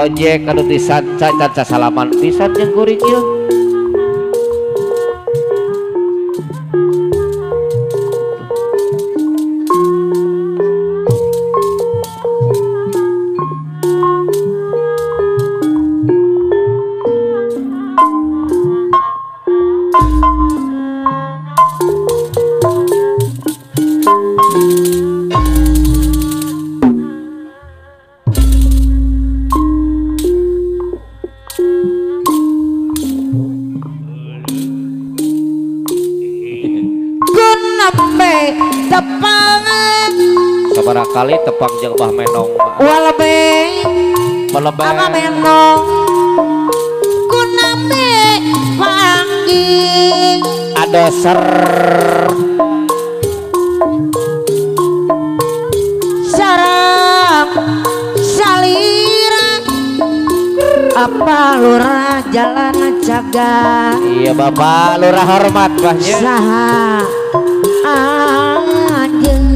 Ojek anu disanca can salaman pisan jeung kuring ieu. Kali tepang jeung Bah Menong walebe ama Menong kunambe panggih ada ser sarang salira apa lurah jalan jaga. Iya bapak lurah hormat bahnya saha anjeun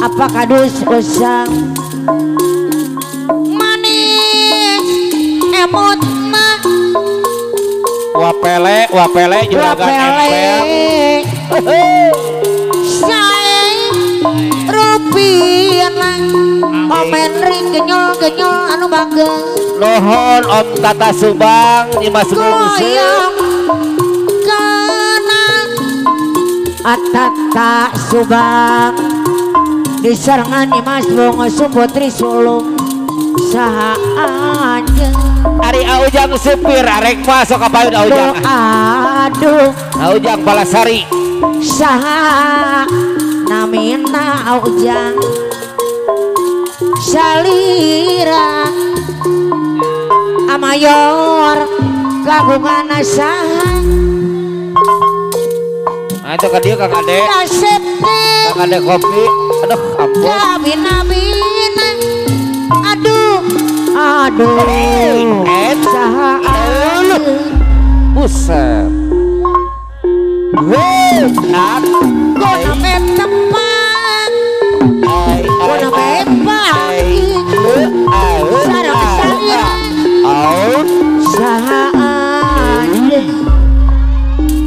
apa kadus usang manis emot mah wapele wapele juragan empel sae rupiah komen ring genyol genyol anu bangga nuhun Om Tata Subang Nyimas Bungsu kana Atata Subang disarengan Nyimas Bungsu Putri Sulung saha anjeun ari Aujang supir arek masuk ka payun Aujang. Aduh Aujang Balasari saha namina Aujang salira amayor kagungan saha. Nah itu ka dieu Kang Ade. Kang Ade kopi. Aduh ampun. Kabina-bina. Aduh aduh saha anjeun. Buset. Weh, koname tepang. Koname pagi. Sareng salira. Saha anjeun.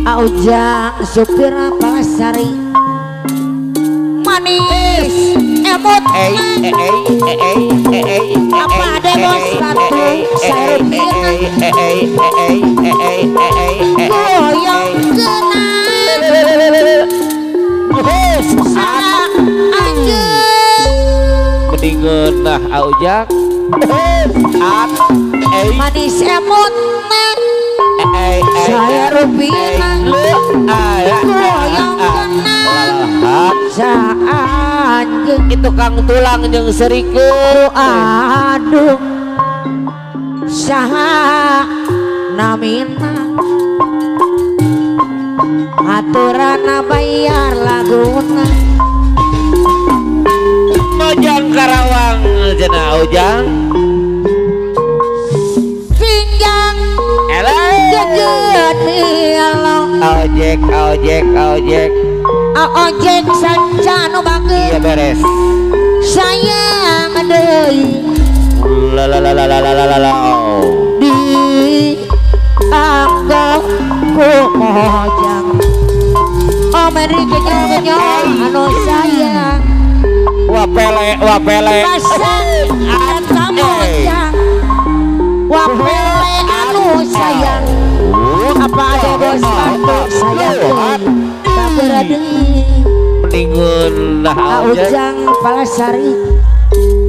Aujang supir Palasari manis emot apa ada bos batu serupina goyang kena anjeun mendingan nah Aujang manis emot saya rupina goyang kena saanjeun itu kang tulang jeung serikeun. Aduh saha namina aturana bayar laguna Mojang Karawang cenah Ujang pinjang geget milo ojek ojek ojek ojek sanca nu bageut. Iya beres sayang deui la la la la la la la di anggo ku mojang omeri kenyol-kenyol anu sayang wapele wapele pasang eta mojang wapele anu sayang apa ada bos batu sayang deui mendingan lah Ujang Palasari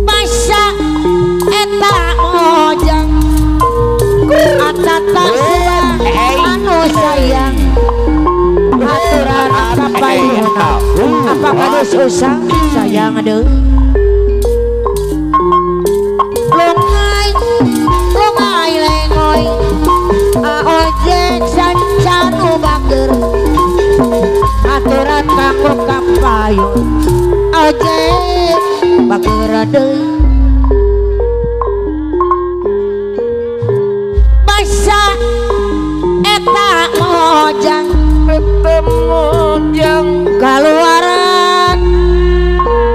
masa eta ojang atata subang anu sayang aturan kapayuna apa kadus usang sayang deui lungai lungai lengoy ojek sanca nu bager aturan kanggo kapayun ojek bager deui basa eta mojang eta mojang kaluaran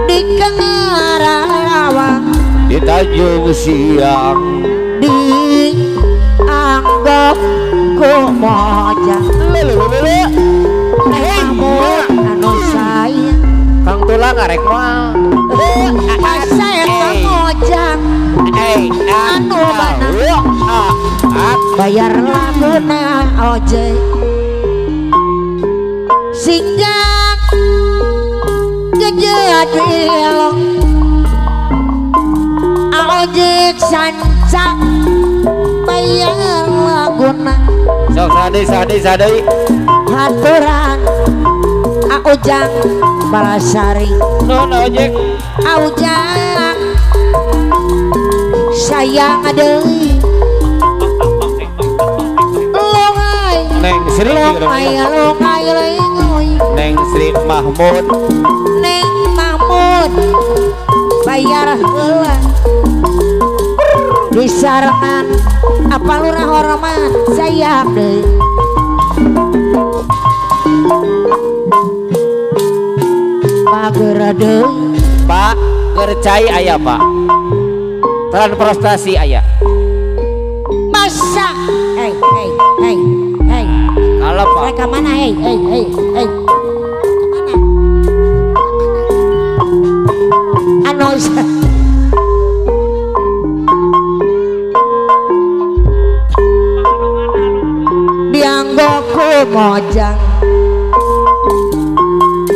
di Karawang Tanjung Siang dianggap ku mojang Mahmud anu sayang Kang tulang arek moal Asep mojang anu mana bayar laguna ojek sinjang gejadil ojek sancang bayar laguna sok sadi sadi haturan Ujang Balasari non ojek Ujang sayang deui longai Neng Sri longai longai lengoy Neng Sri Mahmud Neng Mahmud bayar heula di sarengan apa lurah hormat sayang deui mager deui Pak gercai aya Pak transportasi aya masa hei hei hei hei kalau Pak mereka mana hei hei hei hei kemana anu dianggo ku mojang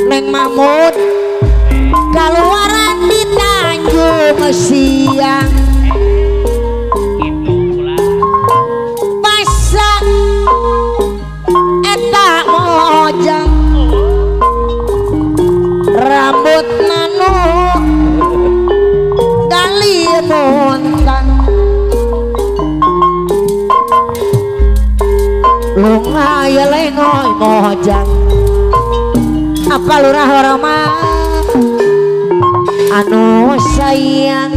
Neng Mahmud kaluaran di Tanjung Siang pasak eta mojang rambut nanu galimuntan lungai lengoy mojang apa lurah hormat anu sayang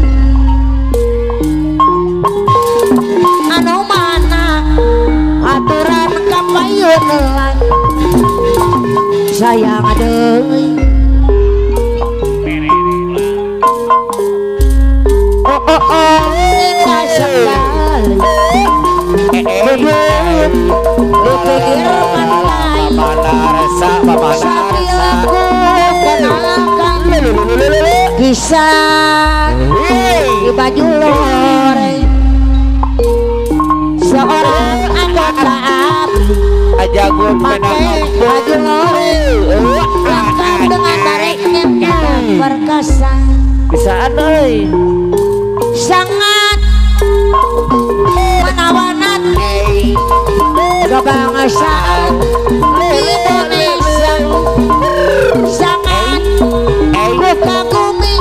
anu mana aturan kapayun lang sayang deui oh oh oh indah sekali duduk di pinggir pantai sambil aku kenalkan kisah di baju loreng seorang anggota ABRI pakai baju loreng lengkap dengan bareknya perkasa bisaan euy sangat menawan kebangsaan Indonesia sangat ku kagumi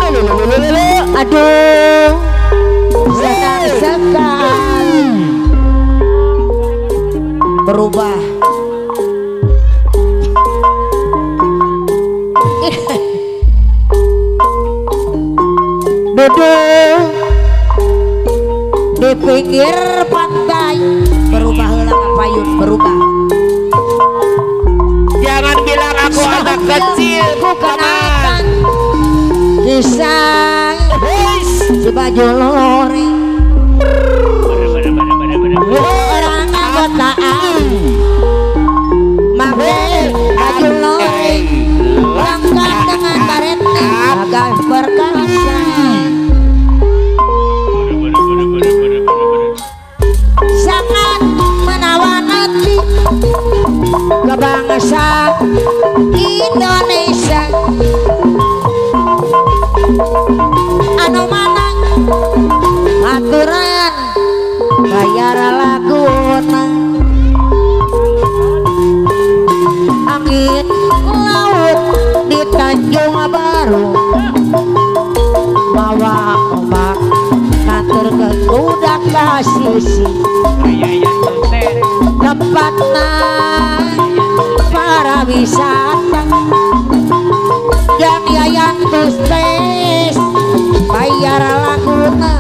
aduh senang sekali berubah duduk di pinggir pantai berubah heula payun berubah jangan bilang aku anak kecil ku kenakan kisah si baju loreng orang anggota make baju loreng lengkap dengan baretnya agak perkasa sangat menawan hati kebangsa Indonesia anu mana aturan bayar laguna angin laut di Tanjung Baru bawa ombak kantor ke budak kasisi tempatna para wisata dan yayan tustes bayar laguna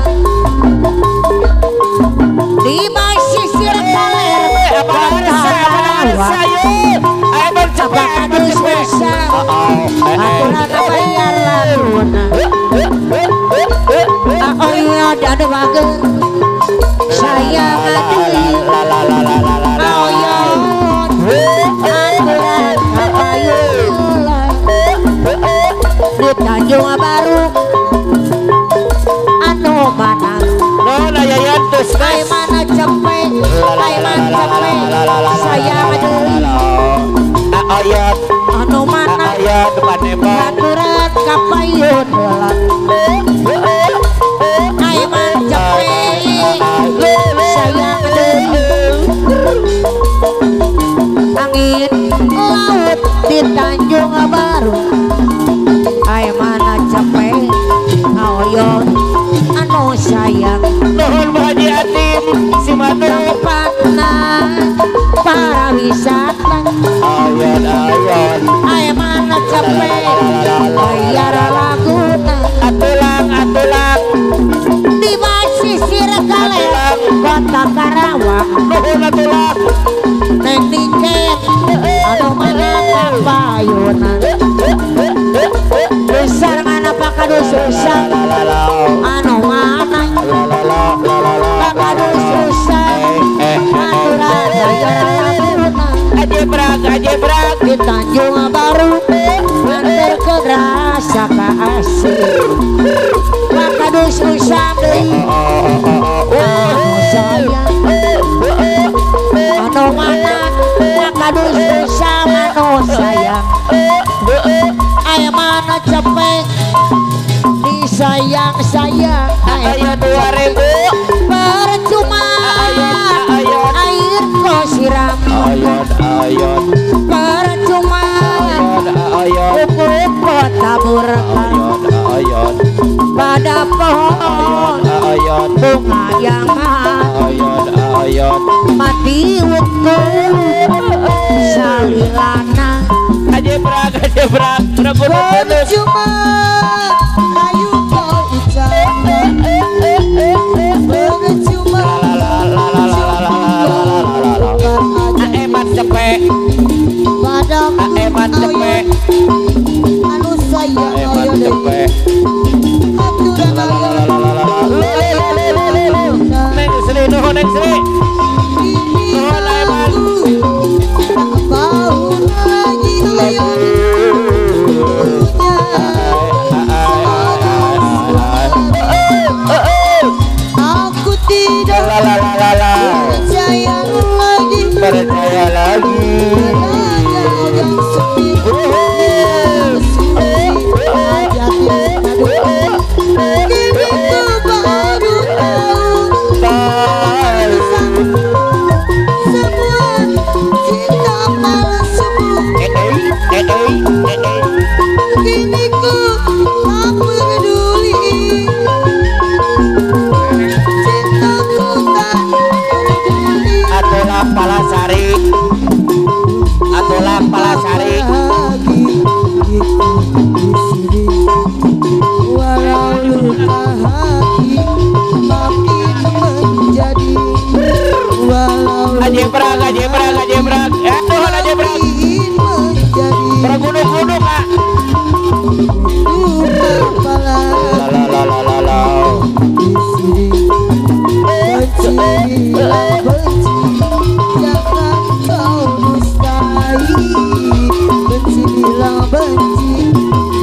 di pesisir kaler aturan bayar laguna oh iya. Oyod anu bager sayang deui Oyod aturan kapayun di Tanjung Baru anu mana Nona Yayan terus ai mana cepet ai mana cepet sayang deui Oyod anu mana Oyod panembong aturan kapayun ai mana cepet sayang deui angin laut di Tanjung Baru ai mana cepet oyod anu sayang nuhun Bu Haji Atim si Madu tempatna para wisata oyod oyod ai mana cepet bayar laguna atulang atulang di basisir kaler kota Karawang nuhun atulang neng niken anu mana kapayunan besar mana pakadus susah anu mana pakadus susah aturan bayar laguna ajebrak di Tanjung Baru hampir ke rasa kasih pakadus susah deui anu sayang anu mana pakadus susah anu sayang ai mana cepet disayang sayang ayo 2000 percuma air kau siram ayod ayod percuma ayod pupuk kau taburkan ayod ayod pada pohon ayod bunga yang ayod ayod mati utuh salilana ajebrak ajebrak percuma ayu kau ucap percuma eman cepet padamu eman cepet anu sayang eman cepet aturan neng Sri nuhun neng Sri nuhun eman tak mau lagi aku tidak percaya lagi percaya lagi kini ku tak peduli cintaku tak peduli atulah Palasari atulah Palasari lagi itu di sini walau luka hati makin menjadi walau ajebrak ajebrak ajebrak nuhun ajebrak bergunung-gunung kak benci benci jangan kau dustai benci bilang benci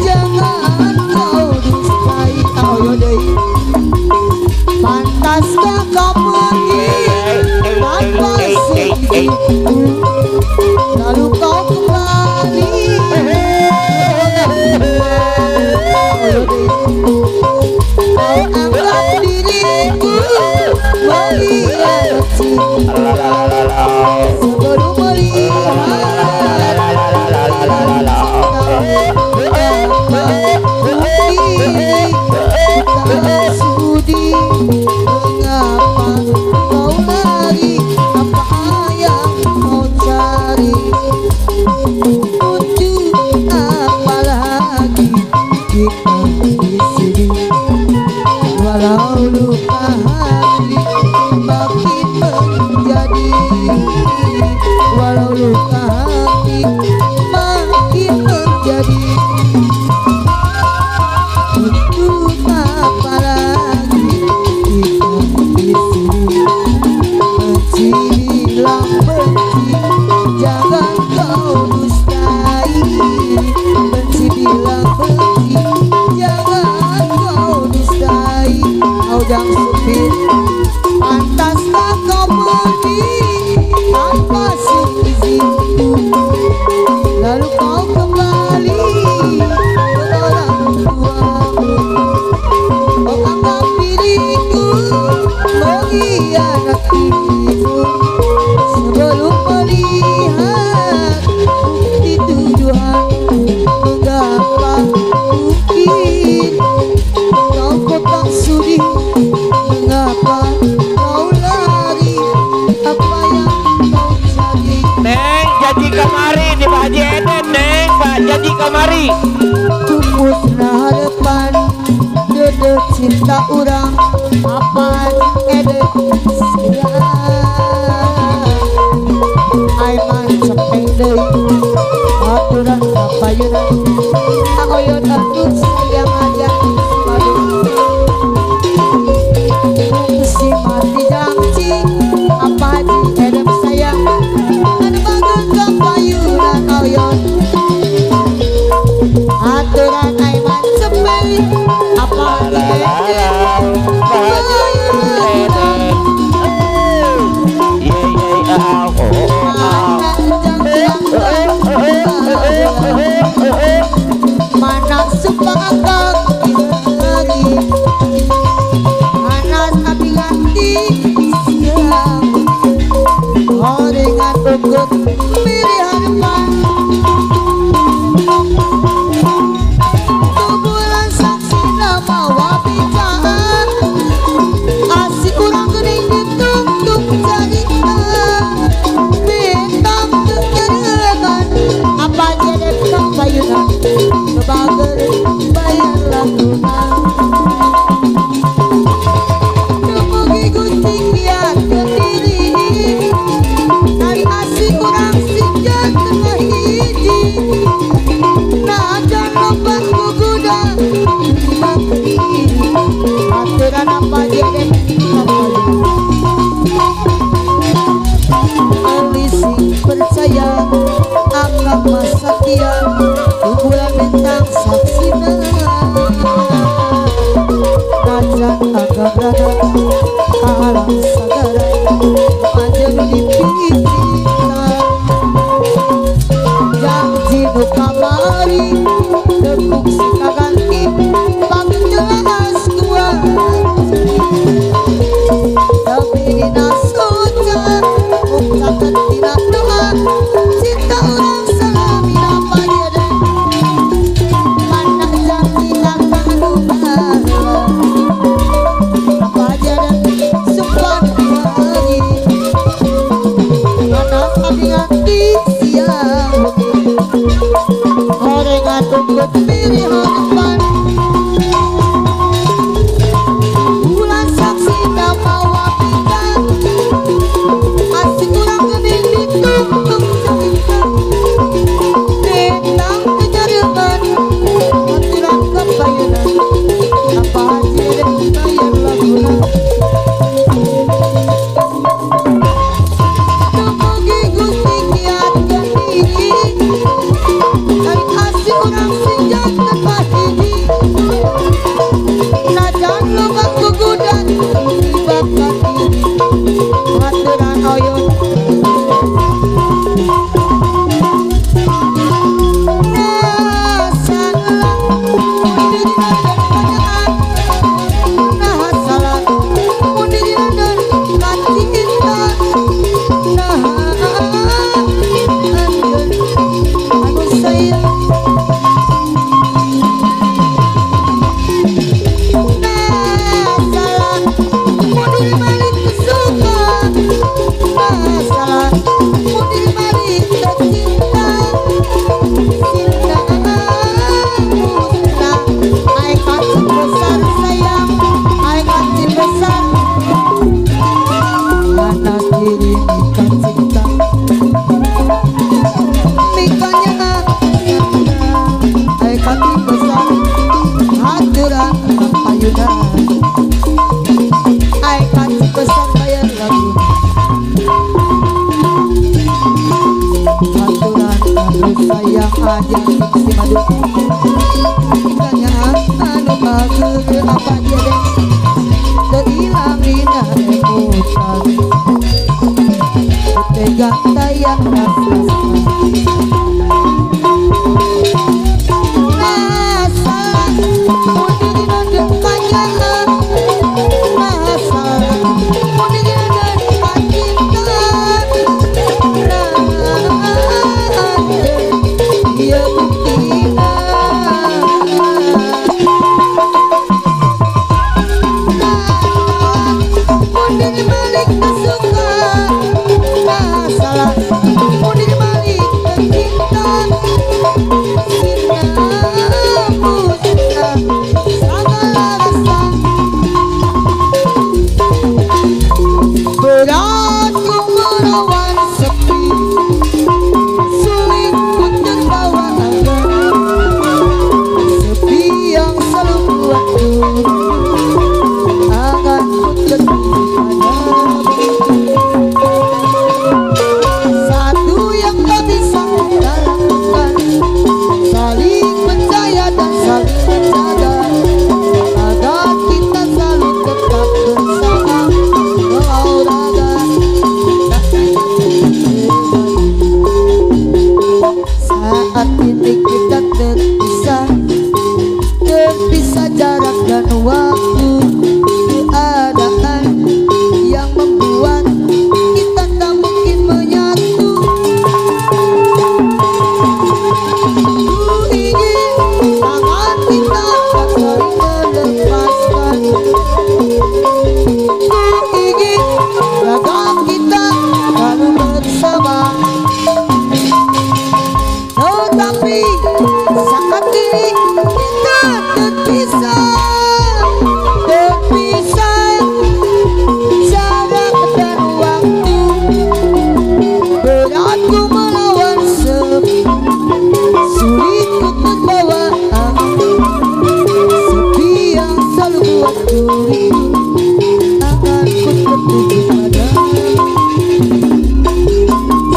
jangan kau dustai ayo deh pantaskah kau pergi tanpa seizinku lalu kau kembali kau anggap diriku melihat cinta sebelum melihat tak sudi mengapa kau lari apa yang kau cari. Haji kamari di Pak Haji Eden neng Pak Haji kamari. Musnah harapan dede cinta urang apa Eden sayang Aiman cepeng deui aturan kapayunan aoyon atuh sayang aja padu si mati janji apa Haji Eden sayang anu bagus kapayunan aoyon aturan Aiman cepeng apa mana supakat lagi anas api ganti siang horengan ugut mirih harapan bulan saksi nama wabicaan asik urang geuning ditungtung carita bintang kekereman apa jadi kapayunan bager bayar laguna Mugi Gusti kiat diri ari asik urang sing tengah hiji najan loba guguda bakti aturan apa jadi Ali sing percaya akan masa kian bulan bintang saksina najan agak rada alam sagara anjeun dipikirkan janji nu kamari tekuk si kaganti pangjelas kuat tapi dina soca ucapan dina doa cinta urang salamina padieu mana janji takkan lupa apa jadi sumpah lagi mana abdi nganti siang horengan ugut mirih harapan bulan saksi nama wabita asik urang geuning ditungtung cerita bintang kejareman aturan kapayunan apa haji bayar laguna Mugi Gusti kiat diri ari asih urang sing janten hiji najan loba gugudan bakat diri aturan oyon sayang aja si madu ikannya anu bager apa dia deh teu ilang dina emutan tega taya rasa rasa mun dina depannya rasa mun dina depan cinta dia buktina mun diri balik suka masalah mun diri balik ini kita terpisah, terpisah jarak dan waktu. Berat ku melawan sepi, sulit ku terbawa angin. Sepi yang selalu buatku rindu, akan ku tertuju padamu.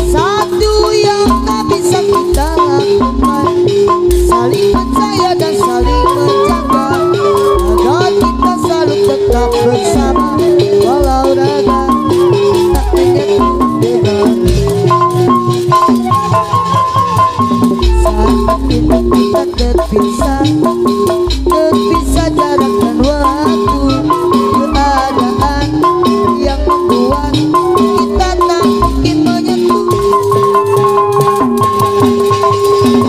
Satu yang tak bisa kita lakukan, saling percaya dan saling menjaga, agar kita selalu tetap bersama, walau raga tak menyatu dengan. Saat ini kita terpisah, terpisah jarak dan waktu. Keadaan yang membuat kita tak mungkin menyentuh.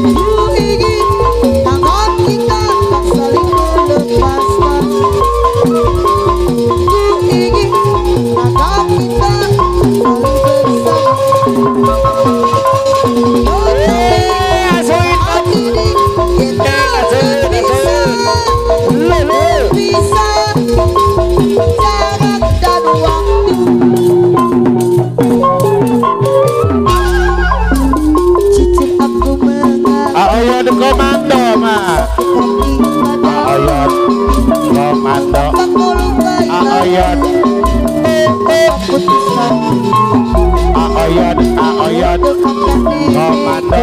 Ku ingin tangan kita tak saling melepaskan. Ku ingin tangan kita selalu bersama. Tetapi saat ini kita terpisah, terpisah jarak dan waktu. Jujur aku mengalami Ayo komando mah. sakit hati padamu. Ayo komando. Kau lukai Ayo. aku, putuskan Ayo ayo komando.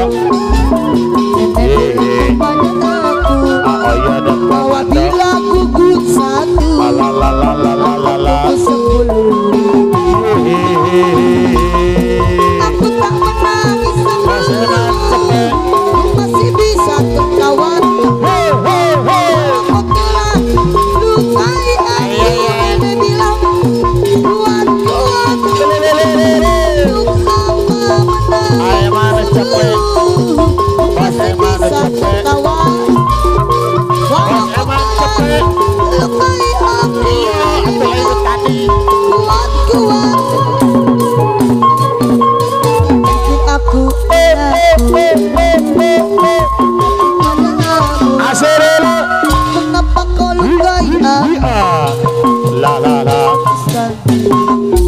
Nenek bilang kepada aku Ayo bahwa komando. bila gugur satu, La la la la la la la. aku 10. Hehehe. Aku tak menangis Masih semburu, ku masih bisa tertawa. Ho ho ho. Kau telah lukai aku, nenek bilang kuat kuat. Untuk apa menangis Ayo manis cepet. semburu, ku masih Masih manis bisa cepet. tertawa. Walau Masih kau manis telah cepet. lukai aku, Iya, nenek atuh itu bilang tadi. kuat kuat. Jujur aku mengaku, Asirelo. mengapa kau lukai aku? La la la.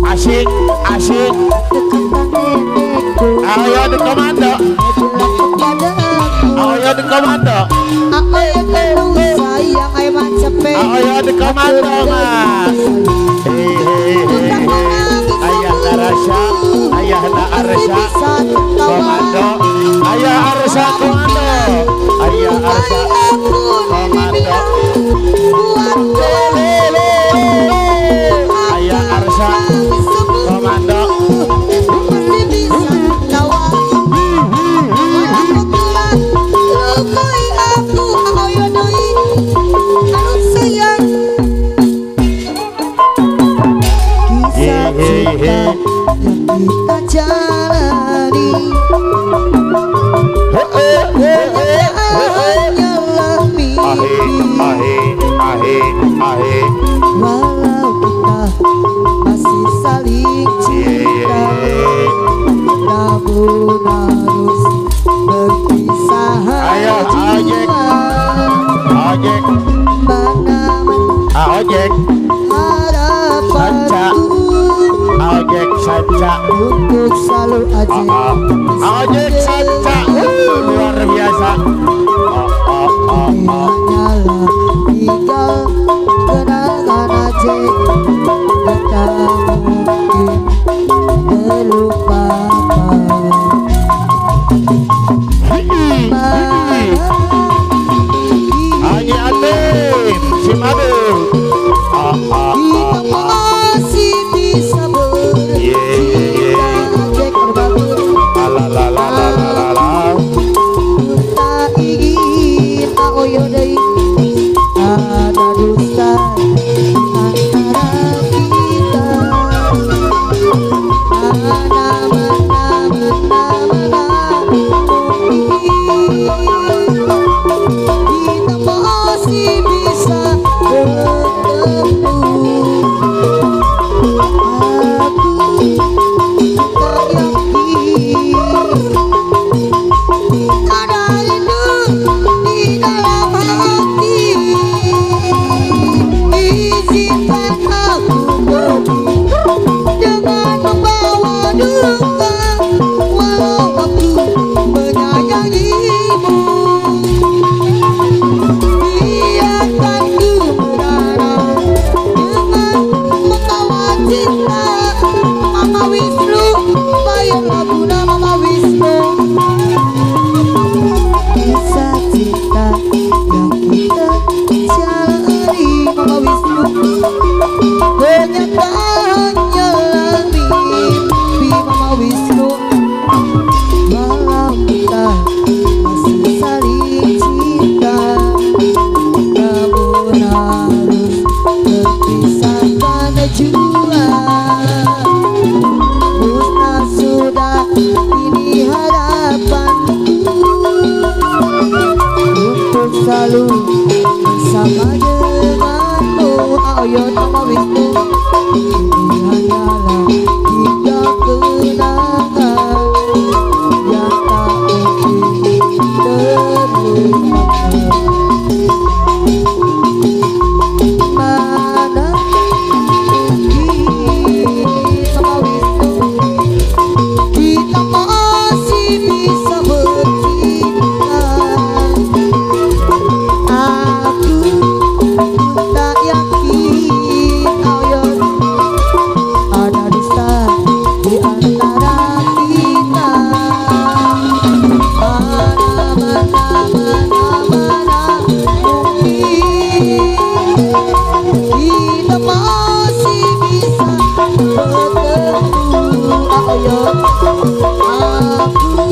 Asik asik. Kata nenekku, Ayo di komando. bilang kepada aku, Ayo di komando. ayo terus sayang, ayo macepe. Ayo di komando mas. Hehehe. Ayah Narasya, ayah Arsa, komando. Ayah Arsa komando. Ayah Arsa komando. Ayah Arsa komando. Kisah yang kita jalani hanyalah Ahe mimpi. ahe ahe ahe. Walau kita masih saling cinta, namun harus berpisah Ayo, ojek. jiwa. Ojek, Mana ojek, harapanku ojek saja. untuk selalu aja Ojek saja. Luar biasa. Oh oh oh oh. hanyalah tinggal kenangan aja, tak mungkin terlupakan. Aji Atin, Simadu. Oh oh Kita oh oh. masih bisa bercinta, Jack berbagi. La la la la la la la. Tak ingin tak oyo deui, ada dusta di antara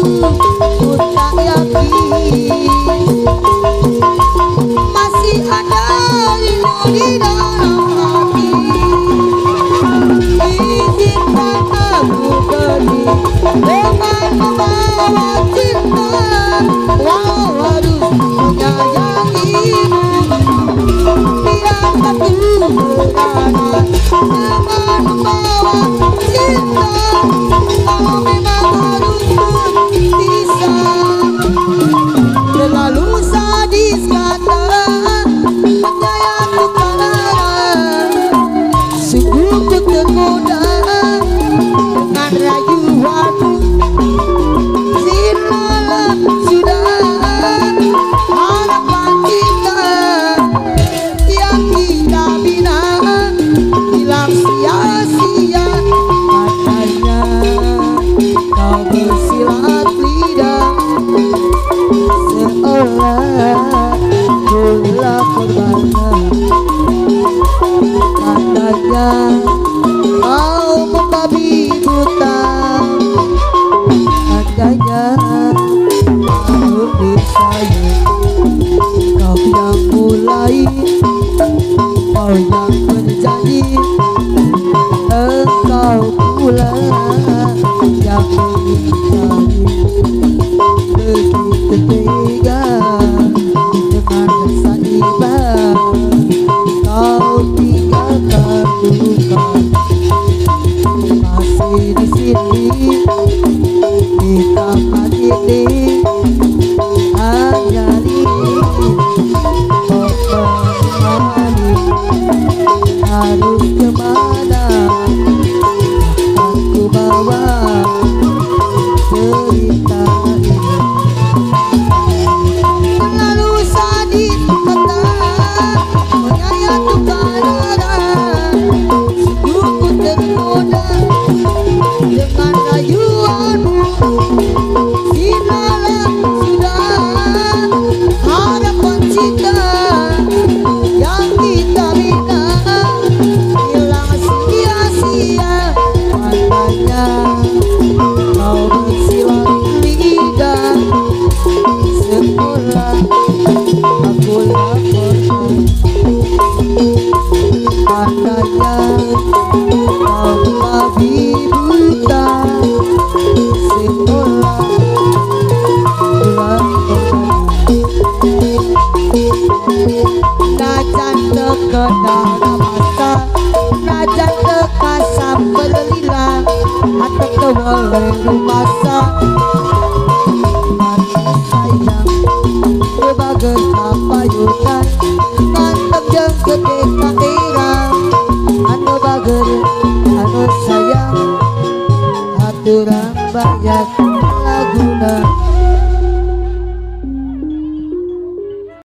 ku tak yakin masih ada rindu di dalam hati. Izinkan aku pergi dengan membawa cinta, walau harus menyayangimu. Biarkan ku merana dengan membawa cinta, kalau memang harus berpisah. Terlalu sadis kata menyayatku karena sungguh ku tergoda dengan rayuanmu. Sinalah sudah harapan kita yang kita bina hilang sia-sia. Katanya kau bersilat lidah seolah kulah korbannya. Katanya kau membabi buta, katanya aku disayang. Kau yang mulai, kau yang berjanji, engkau pula yang mengingkari. Begitu tega dengan rasa iba, kau tinggalkan luka. Masih di sini di tempat ini hanya diri menemani. Harus kemana aku bawa cerita ini? Terlalu sadis kata menyayatku karena sungguh ku tergoda dengan rayuanmu. Sinalah sudah harapan cinta yang kita bina hilang sia-sia. Katanya kau bersilat lidah seolah aku laporkan. Katanya kau membabi buta seolah aku laporkan. Najan terkenal masa, najan terkasam berlila, atau kewalai rumasa. Mati sayang berbagai kapayunan, mantap jeung gede kairang. Anu bager anu sayang, aturan banyak laguna.